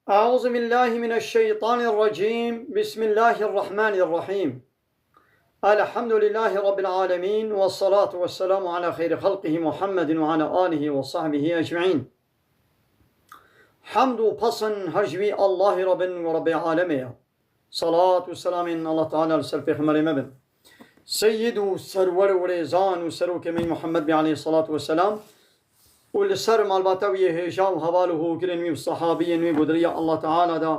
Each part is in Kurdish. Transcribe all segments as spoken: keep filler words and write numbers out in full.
أعوذ بالله من الشيطان الرجيم. بسم الله الرحمن الرحيم. الحمد لله رب العالمين، والصلاة والسلام على خير خلقه محمد وعلى آله وصحبه أجمعين. Hemd û pesn her ji wî Allahê Rabbin û Rabbê alemê ye. Salat û selamên Allah Teala li ser Pêxemberê me bin. Seyyid û serwer û rêzan û serokê me Muhammed bî aleyhissalatu vesselam û li ser malbata wî yê hêja û heval û hogirên wî û sahabiyên wî ku di riya Allah Teala de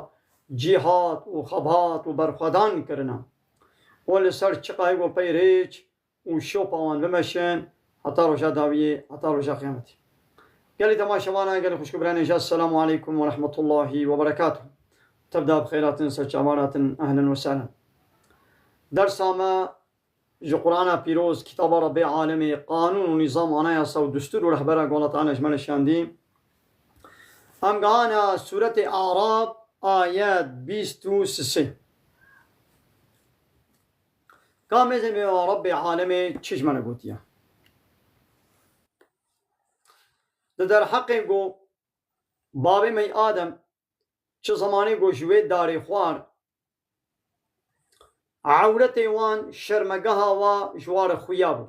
cîhat û xebat û berxwedan kirine û li ser çiqayê ku peyrêç û şopa wan bimeşin heta roja dawiyê, heta roja qiyametê. Gelî temaşevana, gelî xwişk û biranê jî, Esselamu aleykum ve rahmetullahi ve berekatuh. Tevda bi xeyr hatin, ser çavan hatin, ehlen ve sehlen. Dersa me ji Qur'ana Pîroz, kitaba Rabbê alemê, qanûn û nîzam, anayasa û destûr û rehbera ku Allah Teala ji me re şandî. Em gihana Sûretê Araf, ayet bîst û sisê. Ka mêzê me ya Rabbê alemê çi ji me re gotiye? Di derheqê ku babê me Adem çi zemanê ku ji wê darê xwar, ewretê wan, şermegeha wa ji wa re xuya bû.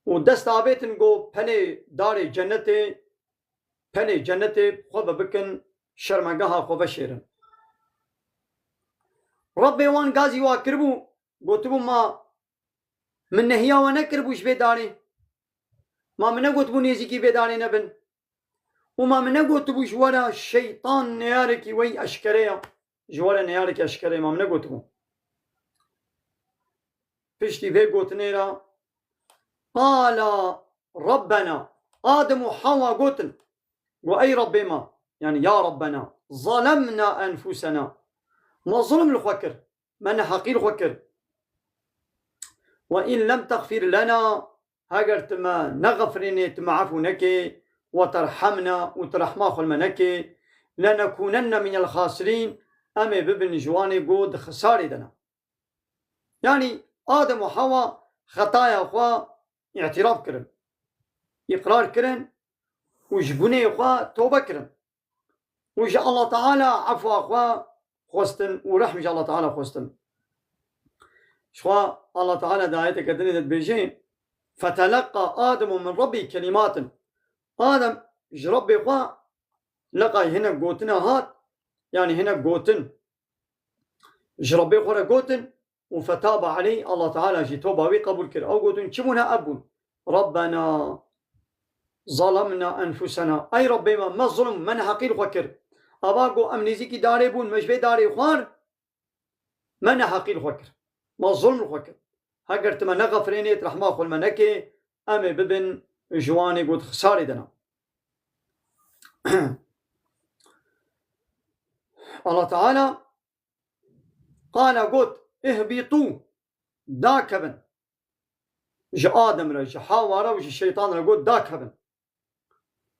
Û dest avêtin ku pelê darê cenetê, pelê cenetê xwe ve bikin, şermegeha xwe veşêrin. Rebbê wan gazî wa kiribû, gotibû, ma min nehiya we nekiribû ji vê darê? Ma min negotibû nêzîkî vê darê nebin? Û ma min negotibû ji we re şeytan neyarekî wey eşkere ye? Ji we re neyarekî eşkere ye, ma min negotibû? Piştî vê gotinê re, qala Rabbena, Adem û Hawa gotin, got, ey Rabbê me, yani ya Rabbena, zalemna enfusena, me zulm li xwe kir, me neheqî li xwe kir. Ve in lem texfir lena, heger tu me nexefirînê, tu me efû nekê, ve terhemna, û tu rehma xwe li me nekê, lenekunenne minel xasirîn, em ê bibin ji wanê ku di xisarê de ne. Yani Adem û Hawa xetaya xwe îtiraf kirin, îqrar kirin û ji gunehê xwe tobe kirin. Û ji Allah Teala efwa xwe xwestin û rehm ji Allah Teala xwestin. Ji xwe Allah Teala di ayeteke dinê de dibêje, "Fetelekka Ademu min Rabbî kelimatin." Adem ji Rabbê xwe leqay hinek gotina hat, yani hinek gotin ji Rabbê xwe re gotin, û fetabe aleyh, Allah Teala jî toba wî qebûl kir. Ew gotin, çi bûn, he, ev bûn. Rabbena zalemna enfusena. Ey Rabbê me, me zulm, me neheqî li xwe kir. Ava got, em nêzîkî darê bûn, me ji vê darê xwar, me neheqî li xwe kir. Me zulm li xwe kir. Heger tu me nexefirênê, tu rehma xwe li me nekê, em ê bibin ji wanê got xisarê de ne. Allah Teala Qala got, "Ihbitû, dakevin." Ji Adem re, ji Hawa re û ji şeytan re got, "Dakevin."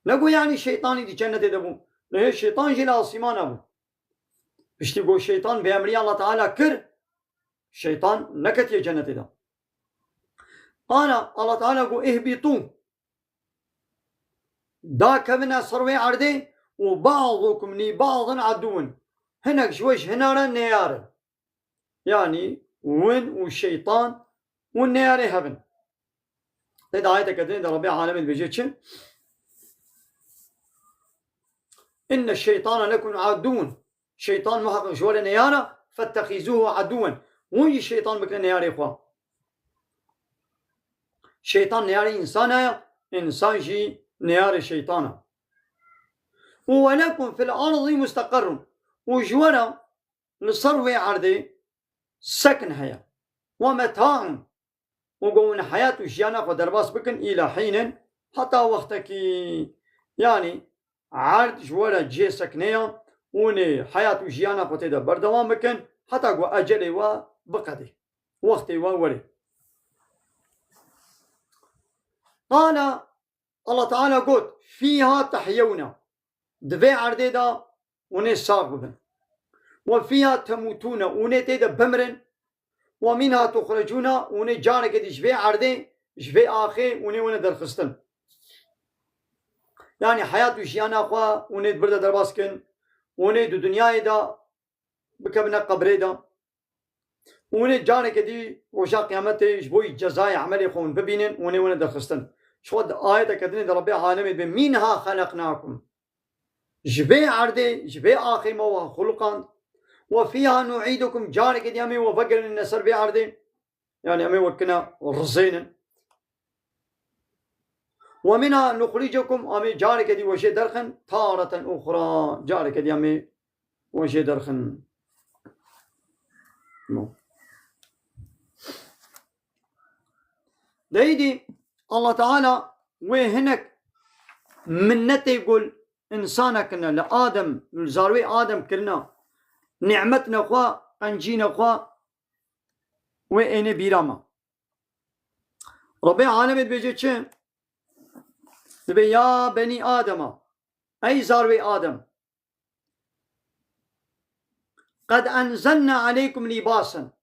Negot, yani şeytanî di cennetê de bû. Lê hê şeytan jî li asîmana bû. Piştî got şeytan vê emrî Allah Teala kir, şeytan neketiye cennetê de. Qala, Allah Teala got, "Ihbitû." Dakevine ser wê erdê û ba'dukum li ba'din aduwwun. Hinek ji we ji hina re neyar in. Yani win û şeytan û neyarê hev in. Lê di ayeteke dinê de Rabbê alemê dibêje çi? "İnne şeytane lekum aduwwun." Şeytan muhakkak ji we re neyar e, "Fettehizûhu aduwwen." Hûn jî şeytan bikine neyarê xwe. Şeytan neyarê însana ye, însan jî neyarê şeytan e. "Û we lekum fil ardi musteqerrun." Û ji we re li ser wê erdê sekin heye. "We meta'un." Û got, hûn heyat û jiyana xwe derbas bikin, îla hînin, heta wextekî, yanî erd ji we re cihê sekinê ye, hûn ê heyat û jiyana xwe tê de berdewam bikin, heta ku ecelê we biqedê, wextê we werê. Qala, Allah Teala got, "Fîha tehyewne." Di vê erdê de hûn ê sax bibin. "We fîha temûtûne." Hûn ê tê de bimirin. "We mînha tuxrecûne." Hûn ê careke dî ji vê erdê, ji vê axê hûn ê wene derxistin. Yanî heyat û jiyana xwe hûn ê di vir de derbas kin, hûn ê di dinyayê de bikevine qebrê de. Hûn ê careke dî roja qiyametê ji bo cezayê emelê xwe hûn bibînin, hûn ê wene derxistin. Ji xwe di ayeteke dinê de Rebbê alemê dibê, "Mînha xeleqnakum." Ji vê erdê, ji vê axê me we xuliqand. "We fîha nuîdukum", careke dî em ê we vegerînine ser vê erdê. Yanî em ê we kine rizênin. "We minha nuxricukum", em ê careke dî we jê derxin, "tareten uxra", careke dî em ê we jê derxin. Deyîdî Allah Teala wê hinek minnetê ku li insana kirine, li Adem, li zarwê Adem kirine, nîmetine xwe, qencîne xwe, wê ênê bîra me. Rebbê alemê dibêje çi? Dibê, "Ya benî Adema, ey zarwê Adem, qed enzelna aleykum lîbasen."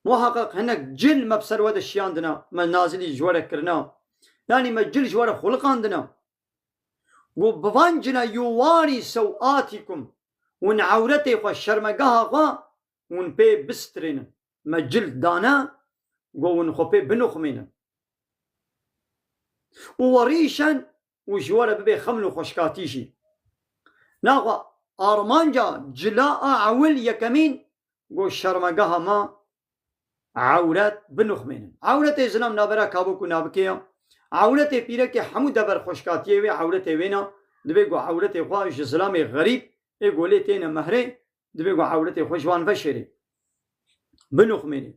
Muhaqqeq hinek cil me bi ser we de şiyandina, me nazilî ji we re kirina. Yanî me cil ji we re xuliqandina. Got, "Bi van cila yuwarî sewatîkum." Hûn ewretê xwe, şermegeha xwe hûn pê bistrênin. Me cil dane, got, "Hûn xwe pê binuxmênin." "Û werîşen", û ji we re bibe xeml û xweşkatî jî. Naxwe armanca cila a ewil yekemîn, got, "Şermegeha me ewret binuxmênin." Ewretê zilam navbera kabok û nabikê ya. Ewretê pîrekê hemû dever xweşkatiyê wê, ewretê wê ne. Dibê got, ewretê xwe ji zilamê xerîb ê ku lê têne mehrê, dibê got, ewretê xwe ji wan veşêrê. Binuxmênê.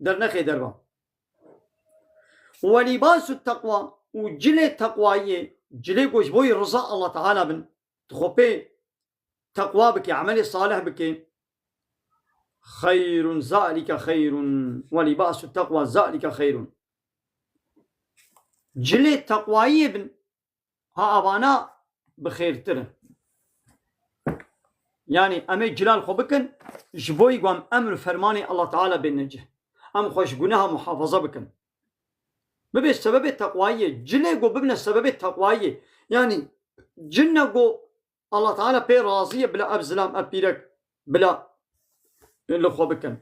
Dernexê derva. "We lîbasu teqwa", û cilê teqwayiyê, cilê ku ji bo yê riza Allah Teala bin, tu xwe pê teqwa bikê, emelê salih bikê, "xeyrun, zalike xeyrun, we lîbasu teqwa zalike xeyrun." Cilê teqwayiyê bin, ha avana bi xêrtir in. Yanî em ê cila li xwe bikin, ji bo ku em emr û fermanê Allah Teala bêne cih. Em xwe ji guneha muhafaza bikin. Bibe sebebê teqwayiyê, cilê ku bibine sebebê teqwayiyê. Yanî cil ne ku Allah Teala pê razî ye bila ev zilam, ev pîrek bila li xwe bikin.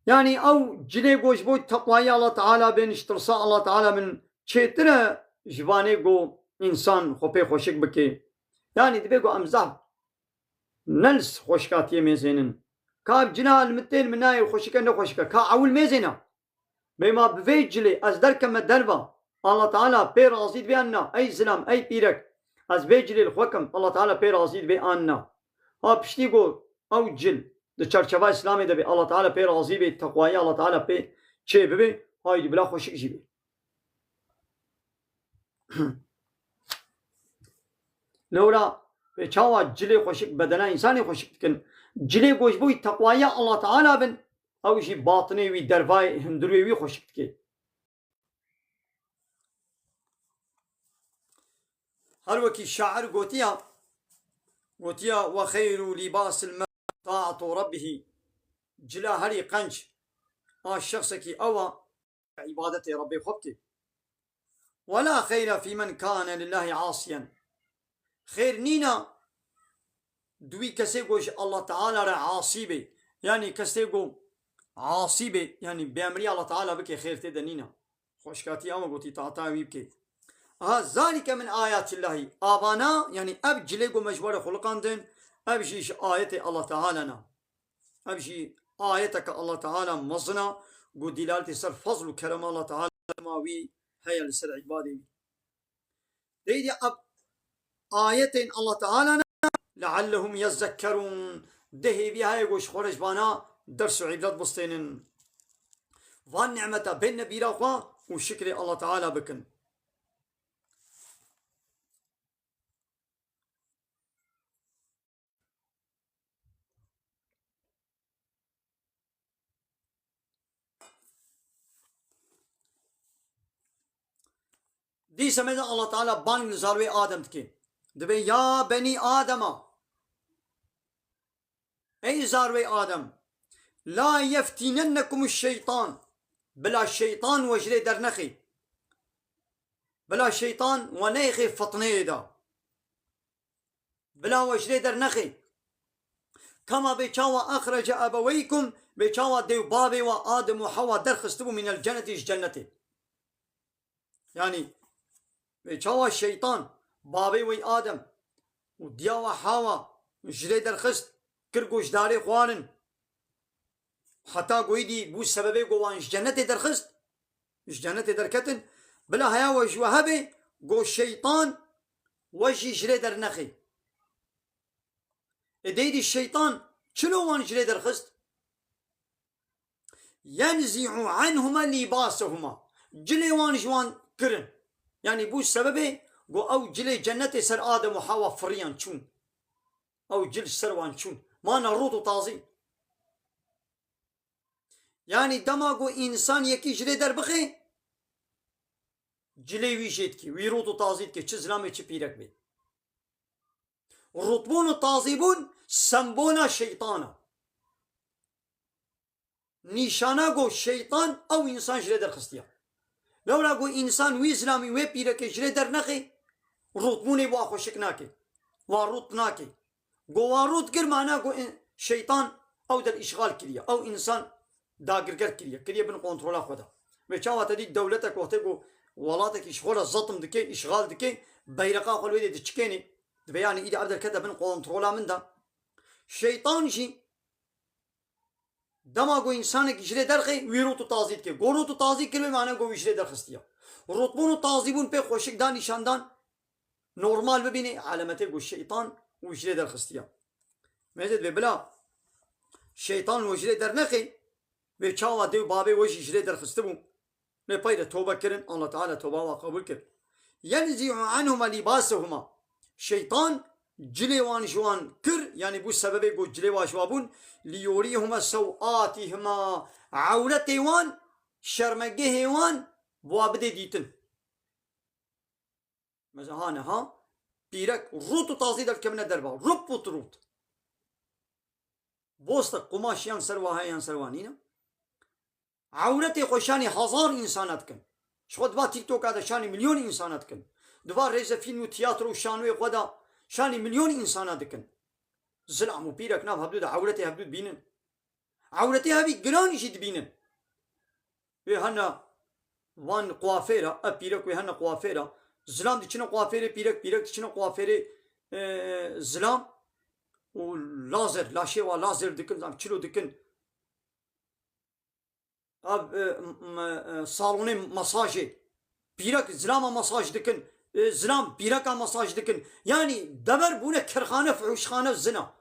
Yanî ew cilê ku ji bo teqwayî Allah Teala bên, ji tirsa Allah Teala bin çêtir e ji vanê ku însan xwe pê xweşik bike. Yanî dibe ku em zehf ne li xweşikatiyê mêzênin. Ka ev cila li min tên, min nayê xweşik e, ne xweşik e. Ka ewil mêzêne. Bê ma bi vê cilê ez derkeme derva, Allah Teala pê razî dibe an na? Ey zilam, ey pîrek, ez vê cilê li xwe kim, Allah Teala pê razî dibe an na? Ha piştî ku ew cil di çarçeva Îslamê de be, Allah Teala pê razî be, teqwayî Allah Teala pê çê bibe, haydî bila xweşik jî be. Lewra pê çawa cilê xweşik bedena însanê xweşik dikin? Cilê ku ji bo teqwayî Allah Teala bin, ew jî batinê wî, dervayê, hundirê wî xweşik dike. Her wekî şair gotiya, gotiya, "Ve xeyru lîbasil mer'i taatu rabbihî." Cila herî qenc a şexsekî ew a îbadetê Rebbê xwe bike. "Ve la xeyre fî men kane lillahî asiyen." Xêr nîna di wî kesê ku ji Allah Teala re asî be. Yanî kesê ku asî be, yanî bêemrî Allah Teala bike, xêr tê de nîna. Xweşkatî ama gotî, taata wî bike. Aha, "Zalike min ayatillahî." Avana, yanî ev cilê ku me ji we re xuliqandin, ev jî ji ayetê Allah Teala ne. Ev jî ayeteke Allah Teala mezin a, ku dîlaltê ser fezl û kerema Allah Teala, kerema wî heye li ser îbadê wî. Deyî ev ayetên Allah Teala ne, "leallehum yezekkerûn", di hêvî heye ku ji xwe re ji vana ders û îbret bistênin. Van nîmeta bên nebîra xwe û şikrê Allah Teala bikin. Dîsa mêze Allah Teala bang li zarwê Adem dike. Dibe, "Ya benî Adema, Ey zarwey Adem, la yeftinennekum şeytan. Bila şeytan we ji lê dernexê. Bila şeytan we neyxê fitneyê de. Bila we ji lê dernexê. Kema bê çawa exrece ebeweykum, bê çawa dê û bavê we Adem û Hewa derxistibû mînel cennetî ji cennetê. Yanî, bê çawa şeytan bavê wê Adem û diya we Hewa ji lê derxist, kir ku ji darê xwarin. Heta ku îdî bû sebebê ku wan ji cennetê derxist, ji cennetê derketin. Bila heya we ji we hebe ku şeytan we jî ji lê dernexê. Ê deydî şeytan çilo wan ji lê derxist? Yenzi'u anhuma libasehuma. Cilê wan ji wan kirin. Yanî bû sebebê ku ew cilê cennetê ser Adem û Hewa firiyan çûn. Ew cil ji ser wan çûn. Mana rût û tazî. Yanî dema ku însan yekî ji lê derbixe, cilê wî jê dike, wî rût û tazî dike, çi zilamê çi pîrek bê. Rûtbûn û tazîbûn sembola şeytan e. Nîşana ku şeytan ew însan ji lê derxistiye. Lewra ku însan wî zilamî wê pîrekê ji lê dernexê, rûtbûnê wa xweşik nake. Wa rût nake. Ku wa rût kir mana ku in-, şeytan ew der îşxal kiriye. Ew însan dagirker kiriye. Kiriye bin kontrola xwe de. Vê çawa te dît dewletek wextê ku welatekî ji xwe re zetim dike, îşxal dike, beyreqa xwe li wê dê diçikênê. Divê yanî îdî ev derkete bin kontrola min de. Şeytan jî dema ku însanekî ji lê derxê, wî rût û tazî dike. Ku rût û tazî kiribe, mane ku wî ji lê derxistiye. Rûtbûn û tazîbûn pê xweşik da nîşandan normal bibîne, alametê ku şeytan wî ji lê derxistiye. Mezê divê bila şeytan we ji lê dernexê, vê çawa dê û bavê we jî ji lê derxistibû. Lê pey de tobe kirin, Allah Teala toba wa qebûl kir. Yenzi'u anhuma libasehuma. Şeytan cilê wan ji wan kir, yanî bû sebebê ku cilê wan ji wan bûn. Liyuriyehuma sewatihima. Ewretê wan, şermegehê wan, bi wa bidê dîtin. Mesela ha niha pîrek rût û tazî derkevine derva. Rût û rût. Bostek, qumaş yan ser wa heye yan ser wa nîne. Ewretê xwe şanî hezar însana dikin. Ji xwe diva TikToka de şanî milyon însana dikin. Diva rêze fîlm û tiyatro û şanoyê xwe de şanî milyon însana dikin. Zilam û pîrek nav hevdû de ewretê hevdû dibînin. Ewretê hevî giran jî dibînin. Wê hene wan kuafêra, ev pîrek wê hene kuafêra. Zilam diçine kuafêrê pîrek, pîrek diçine kuafêrê, e, zilam. Û lazer, laşê wa lazer dikin, zam çilo dikin. Ev, e, m-, m-, e, salonê masajê. Pîrek zilama masaj dikin. E, zilam pîreka masaj dikin. Yanî dever bûne kerxane, fuhuşxane zina.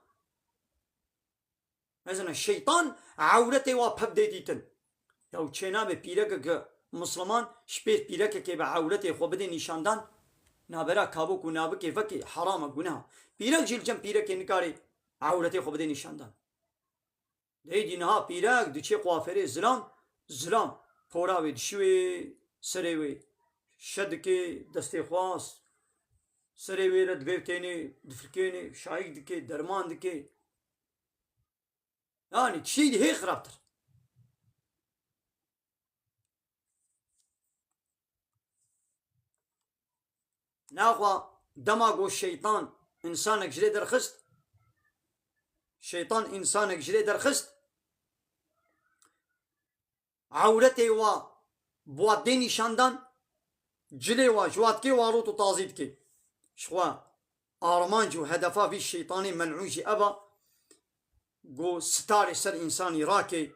Mezina şeytan ewretê wa pevdê dîtin. Ya çênabe pîrekeke Musliman ji pêr pîrekekê bi ewretê xwe bidê nîşandan. Nabera kabok û nabikê vekê herama guneha. Pîrek jî li cem pîrekê nikarê ewretê xwe bidê nîşandan. Lê dî niha pîrek diçê kuafêrê zilam, zilam pora wê dişiwê serê wê şe dike, destê xwe serê wê re divêvtênê, difirkênê, şayîk dike, derman dike. Yanî tiştê dî hê xirabtir. Naxwa dema ku şeytan însanek ji lê derxist, şeytan însanek ji lê derxist, ewretê wa bi wa dê nîşandan, cilê wa ji wa dikê wa rût û tazî dikê. Ji xwe armanc û hedefa vî şeytanê melûn jî ev a, ku sitarê ser însanî rake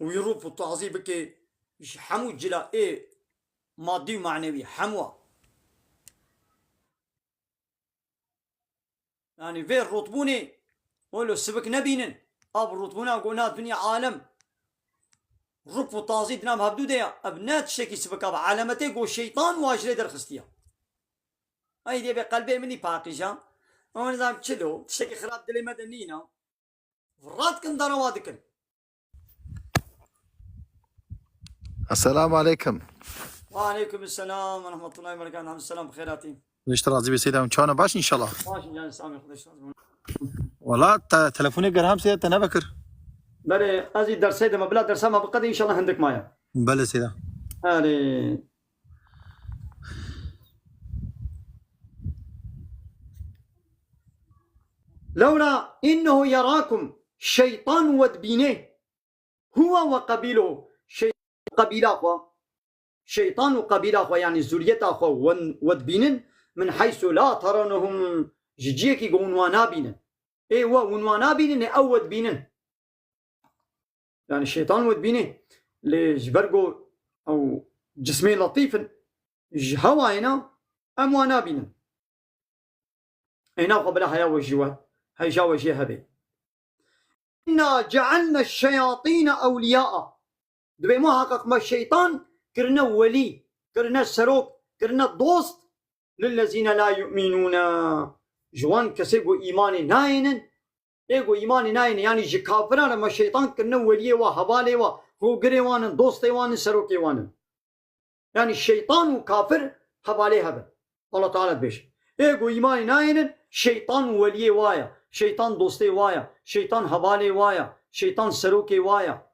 û wî rût û tazî bike ji hemû cila ê madî û manewî hemû a. Yanî vê rûtbûnê welo sibik nebînin. Ev rûtbûna ku na dinya alem rût û tazî di nav hevdû de ya. Ev ne tiştekî sibik a, bi alametê ku şeytan wa ji lê derxistiye. Ay dê be qelbê min î paqîja. Ama nizam çilo, tiştekî xirab dilê me de nîna. Virat kin dara wa dikin. Esselamu aleykum. Ve aleykum selam ve rahmetullahi ve berekatuhu. Hamd selam, bi xêr hatî. Xwedê ji te razî be Seyda, çawa ne, baş inşallah. Baş in, yani, Sami, Xwedê ji te razî be. Wala te, telefonê gerhem Seyda te nebekir. Belê, ez ê dersê de me, bila dersa me biqede inşallah hindik maye. Belê Seyda. Erê. Lewla innehu yerakum, şeytan we dibîne. Huwa ve qabiluhu, şey-, qabîla xwe. Şeytan û qabîla xwe, yanî zuriyeta xwe wen-, we dibînin, min heysu la teranuhum, ji ciyekî ku hûn wan nabînin. Ê we hûn wan nabînin, ê ew we dibînin. Yanî şeytan we dibîne. Lê ji ber ku ew cismê letîf in, ji hewayê ne, em wan nabînin. Ê naxwe bila heya we jî we, heyja we jê hebe. Inna cealne şeyatîne ewliyaa. Dibê muheqeq me şeytan kirine welî, kirine serok, kirine dost. Lillezîne la yu'minûne. Ji wan kesê ku îmanê nayênin, ê ku îmanê nayênin, yanî ji kafiran re me şeytan kirine weliyê wa, hevalê wa, hogirê wan in, dostê wan in, serokê wan in. Yanî şeytan û kafir hevalê hev in. Allah Teala dibêje. Ê ku îmanê nayênin, şeytan weliyê wa ye, şeytan dostê wa ye, şeytan hevalê wa ye, şeytan serokê wa ye.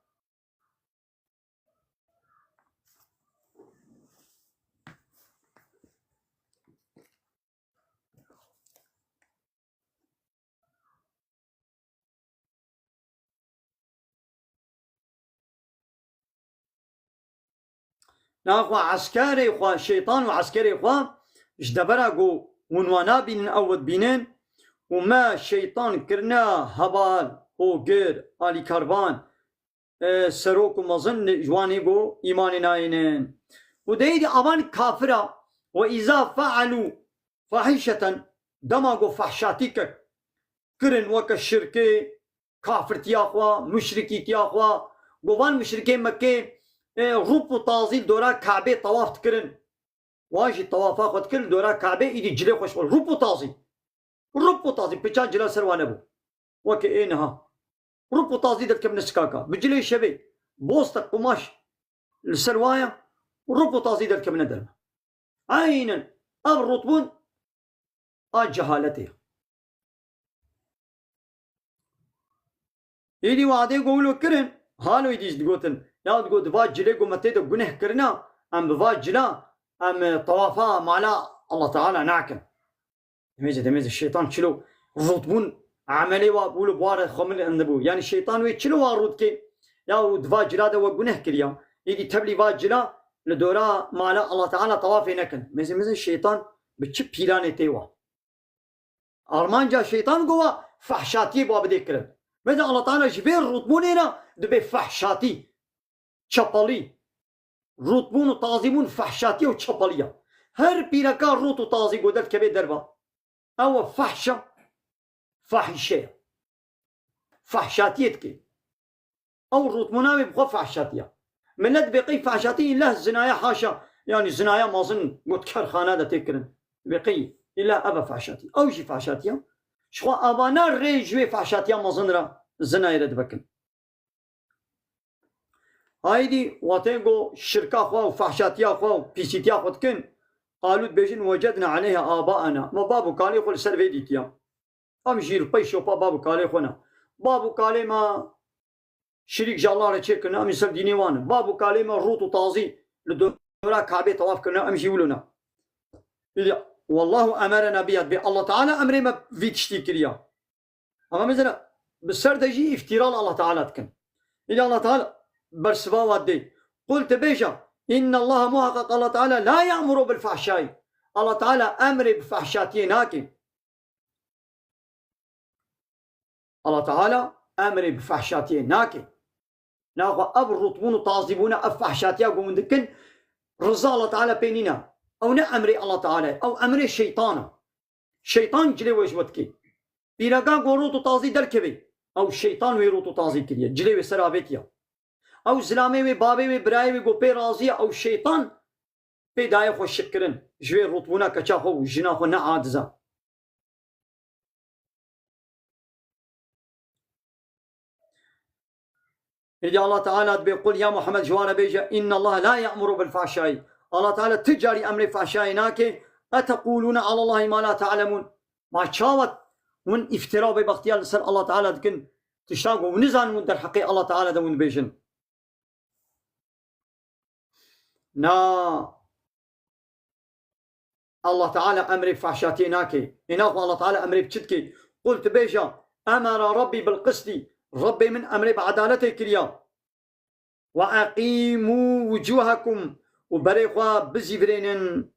Naxwe eskerê xwe, şeytan û eskerê xwe ji debera ku hûn wan nabînin, ew we dibînin û me şeytan kirine heval, hogir, alîkarvan, e, serok û mezin ji wan ê ku îmanê nayênin. Û deyî di avan kafira, we îza fealû fahîşeten, dema ku fahşatî kir, kirin weke şirkê, kafirtiya xwe, muşrikîtiya xwe, ku van muşrikê Mekkê, e, rûp û tazî li dora Kabê tawaf dikirin. Wan jî tawafa xwe dikir li dora Kabê, îdî cilê xwe ji xwe, rûp û tazî. Rûp û tazî, piçan cila ser wan nebû. Weke ê niha. Rûp û tazî derdikevine sikaka. Bi cilê şevê, bostek qumaş li ser waya, rûp û tazî derdikevine derve. Eynen ev rûtbûn a cehaletê ye. Êdî wadê ku wilo kirin, halo êdî jî digotin, ya digot, di va cilê ku me tê de guneh kirina, em bi va cila, em, e, tawafa mala Allah Teala nakin. Demêze, demêze, şeytan çilo rûtbûn emelê wa bûlo bi wa re xwe min endibû. Yanî şeytan wê çilo wa rût kê? Ya û di va cila de we guneh kiriya. Êdî tevlî va cila li dora mala Allah Teala tawafê nekin. Mêze, mêze, şeytan bi çi pîlanê tê wa? Armanca şeytan ku wa fehşatiyê bi wa bidê kirin. Mêze, Allah Teala ji vê rûtbûnê re dibê fehşatî. Çepelî. Rûtbûn û tazîbûn fehşatiye û çepeliye. Her pîreka rût û tazî ku derdikeve derva, ew e fehş e, fahîşe ye. Fehşatiyê dike. Ew rûtbûna wê bi xwe fehşatiye. Milet dibê qey fehşatî îlla zinaya haşa, yanî zinaya mezin ku di kerxana de tê kirin. Dibê qey îlla ev e fehşatî. Ew jî fehşatiye. Ji xwe avana rê ji wê fehşatiya mezin re, zinayê re divekin. Haydî, watê ku şirka xwe û fehşatiya xwe û pîsîtiya xwe dikin, qalû dibêjin, "Wecedna aleyha abaana." Me bav û kalê xwe li ser vê dîtiya. Em jî li pey şopa bav û kalê xwe ne. Bav û kalê me şirîk ji Allah re çêkirine, em jî ser dînê wan in. Bav û kalê me rût û tazî li dora Kabê tawaf kirine, em jî wilo ne. Îdî, "Wallahu emerena biha." Dibê Allah Teala emrê me vî tiştî kiriya. Ama mesela bi ser de jî îftîra li Allah Teala dikin. Îdî Allah Teala bersiva wa dê. Qul, tu bêje, "Inna Allah, muhaqqaq Allah Teala la ya'muru bil fahşai." Allah Teala emrê bi fahşatiyê nake. Allah Teala emrê bi fahşatiyê nake. Naxwe ev rûtbûn û tazîbûna, ev fehşatiya ku hûn dikin, riza Allah Teala pê nîne. Ew ne emrê Allah Teala ye, ew emrê şeytan e. Şeytan cilê wê ji we dike. Pîreka ku rût û tazî derkeve, ew şeytan wê rût û tazî kiriye, cilê wê ser avêtiye. Ew zilamê wê, bavê wê, birayê wê ku pê razî ye, ew şeytan pê daye xweşikkirin. Ji wê rûtbûna keça xwe û jina xwe ne aciz e. Êdî Allah Teala dibê, "Qul ya Muhammed, ji wan re bêje, inna Allah la ya'muru bil fahşai." Allah Teala ti carî emrê fahşayê nake, Etequlûne alallahi ma la te'lemûn. Ma çawa hûn îftira bêbextiya li ser Allah Teala dikin, tişta ku hûn nizanin hûn derheqê Allah Teala de hûn dibêjin. Na, Allah Teala emrê fahşatiyê nake. Êna xwe Allah Teala emrê bi çi dike? Qul, tu bêje, emera Rabbî bil qistî. Rabbê min emrê bi edaletê kiriya. Ve eqîmû wucûhekum, û berê xwe bizîvirênin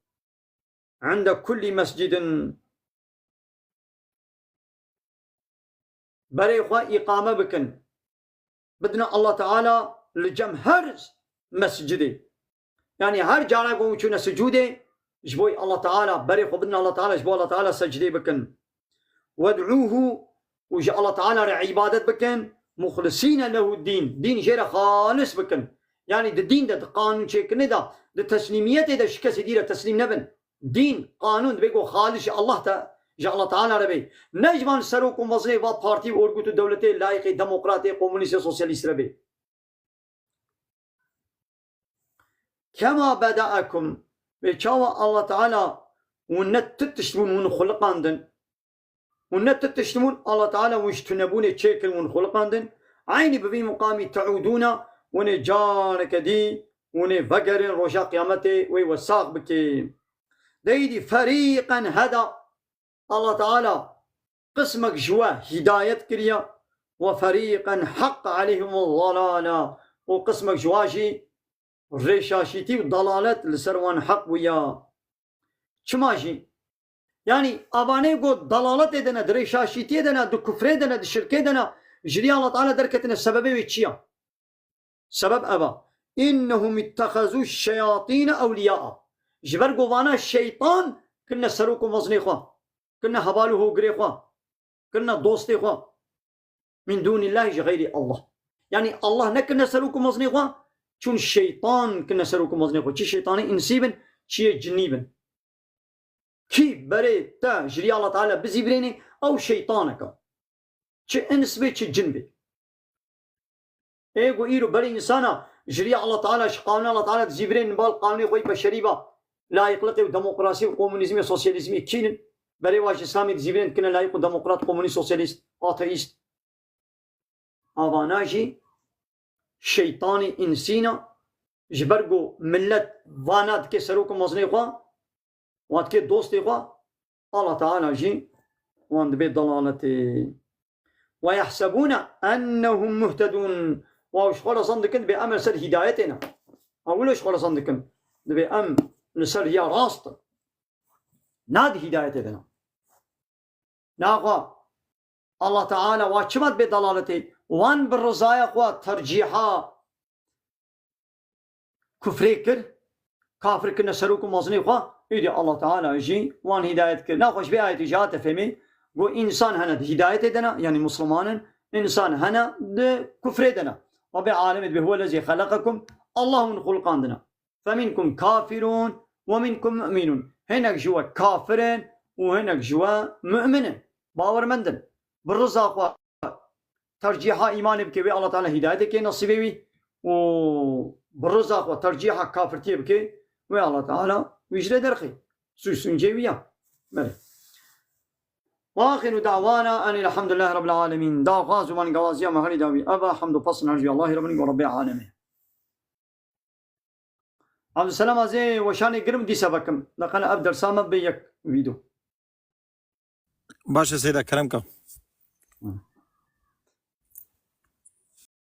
inde kullî mescidin. Berê xwe îqame bikin. Bidine Allah Teala li cem her mescidê. Yani her cara ku çûne sicûdê, ji bo Allah Teala, berê xwe bidine Allah Teala, ji bo Allah Teala secdê bikin. Wed'ûhu, û ji Allah Teala re îbadet bikin, muxlisîne lehu dîn, dîn jê re xalis bikin. Yani di dîn de, di qanûn çêkirinê de, di teslîmiyetê de ji kesê dî re teslîm nebin. Dîn, qanûn divê ku xalis ji Allah te, ji Allah Teala re bê. Ne ji van serok û mezinê va partî û orgut û dewletê layîqê demokratê, komunîstê, sosyalîst re bê. Kema bedaekum, wê çawa Allah Teala hûn ne tu tişt bûn hûn xuliqandin. Hûn ne tu tişt bûn Allah Teala hûn ji tunebûnê çêkirin hûn xuliqandin. Eynî bi vî muqamî teûdûna, hûn ê careke dî, hûn ê vegerin roja qiyametê wê we sax bike. Deydî ferîqen heda, Allah Teala qismek ji we hîdayet kiriye, we ferîqen heqq aleyhim zalala, û qismek ji we jî rêşaşîtî û dalalet li ser wan heq bûya. Çima jî? Yanî, avanê ku dalaletê de ne, di rêşaşîtiyê de ne, di kufrê de ne, di şirkê de ne, ji riya Allah Teala derketine, sebebê wê çi ya? Sebeb ev e. İnnehum ittehezû şeyatîne ewliyâ. Ji ber ku vana şeytan kirine serok û mezinê xwe, kirine heval û hogirê xwe, kirine dostê xwe. Min dûnîllahî, ji xeyrî Allah. Yanî Allah nekirine serok û mezinê xwe, çûn şeytan kirine serok û mezinê xwe. Çi şeytanê însî bin, çi yê cinnî bin. Kî berê te ji riya Allah Teala bizîvirênê, ew şeytanek e. Çi îns bê, çi cin bê. Ê ku îro berê însana ji riya Allah Teala, ji qanûna Allah Teala dizîvirên, bal qanûnê xwe yî beşerî ba, layîqliqê û demokrasî û komunîzmê, sosyalîzmê kînin? Berê wa ji Îslamê dizîvirên, dikine layîq û demokrat, komunîst, sosyalîst, ateîst. Avana jî şeytanê însîna, ji ber ku millet vana dike serok û mezinê xwe, wan dike dostê xwe, Allah Teala jî wan dibe dalaletê. Ve yehsebûne ennehum muhtedûn. Wa ji xwe re zan dikin, dibe em li ser hîdayetê ne. Ew wilo ji xwe re zan dikin, dibe em li ser riya rast in. Na di hîdayetê de ne. Naxwe Allah Teala wa çima dibe dalaletê? Wan bi rizaya xwe tercîha kufrê kir, kafir kirine serok û mezinê xwe, îdî Allah Teala jî wan hîdayet kir. Naxwe ji vê ayetê jî hate fêmê, got, însan hene di hîdayetê de ne, yanî misliman in, însan hene di kufrê de ne. Rabbê alemê dibe, huwellezî xeleqekum, Allah hûn xulqandine. Feminkum kafirun ve minkum mu'minun. Hinek ji we kafir in û hinek ji we mu'min in. Bawermend in. Bi riza xwe tercîha îmanê bike, wê Allah Teala hîdayetê kê nesîbê wî, û bi riza xwe tercîha kafirtiyê bike, wê Allah Teala wî ji lê derxê. Sûc sûncê wî ya. Belê. Ve axiru da'wana enil hamdulillahi rabbil alemin. Daxwaz û bangawaziya me herî dawî ev e, hamd û pesn her ji Allahî Rabbî û Rabbê alemê. Abdulselam, ez ê weşanê girim dîsa vekim. Leqena ev dersa me bê yek vîdeo. Baş e Seyda, kerem ke. Hı.